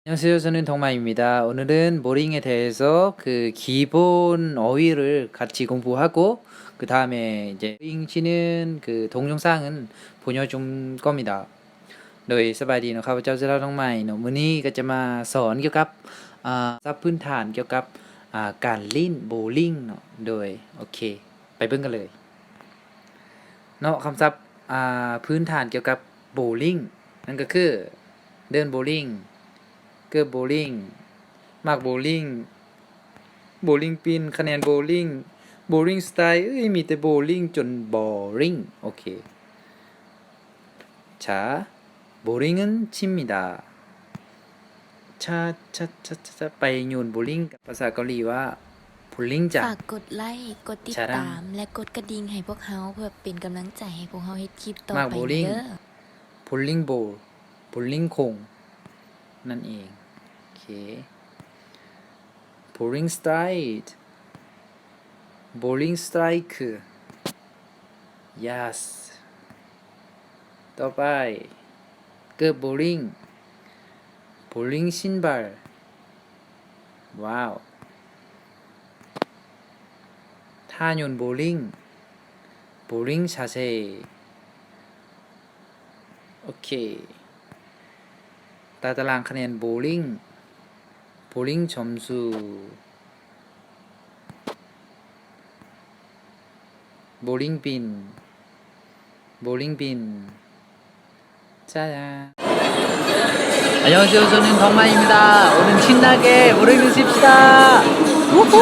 안녕하세요. 저는 동마입니다. 오늘은 bowling에 대해서 그 기본 어휘를 같이 공부하고 그다음에 이제 bowling 치는 그 동영상은 보여줄 겁니다. ໂດຍ ສະບາຍດີເນາະ ຂ້າພະເຈົ້າຊື່ລາວ ທອງໄມເນາະ. ມື້ນີ້ກໍຈະມາສອນກ່ຽວກັບ ອ່າ ສັບພື້ນຖານກ່ຽວກັບ ອ່າ ການຫຼິ້ນໂບລິງເນາະ. ໂດຍ ໂອເຄ ໄປເບິ່ງກັນເລີຍເນາະ. ຄຳສັບ ອ່າ ພື້ນຖານກ່ຽວກັບໂບລິງ ນັ້ນກໍຄື ເດີ່ນໂບລິງ, ເກີບໂບລິງ, ໝາກໂບລິງ, ໂບລິງປິນ, ຄະແນນໂບລິງ, bowling strike. ເອີຍ ມີແຕ່ໂບລິງຈົນ boring. ໂອເຄ. 자, bowling 은 칩니다. 자, 자, 자, 자, 자, ໄປໂຍນໂບລິງ. ພາສາເກົາຫຼີວ່າ bowling장. ຝາກກົດໄລ້ ກົດຕິດຕາມ ແລະ ກົດກະດິ່ງໃຫ້ພວກເຮົາ ເພື່ອເປັນກຳລັງໃຈໃຫ້ພວກເຮົາເຮັດຄລິບຕໍ່ໄປເດີ. ໝາກໂບລິງ, bowling ball, ໂບລິງໂຄງນັ້ນເອງ. ໂອເຄ. Bowling strike, bowling strike. Yes. ຕໍ່ໄປ ເກີບໂບລິງ, bowling 신발. ວ້າວ. ທ່າໂຍນໂບລິງ, bowling 자세. ໂອເຄ. ຕາຕະລາງຄະແນນໂບລິງ, bowling 점수. ໂບລິງປິນ, bowling pin. 자. 안녕하세요. 저는 덕마입니다. 오늘 신나게 bowling 칩시다. 우후!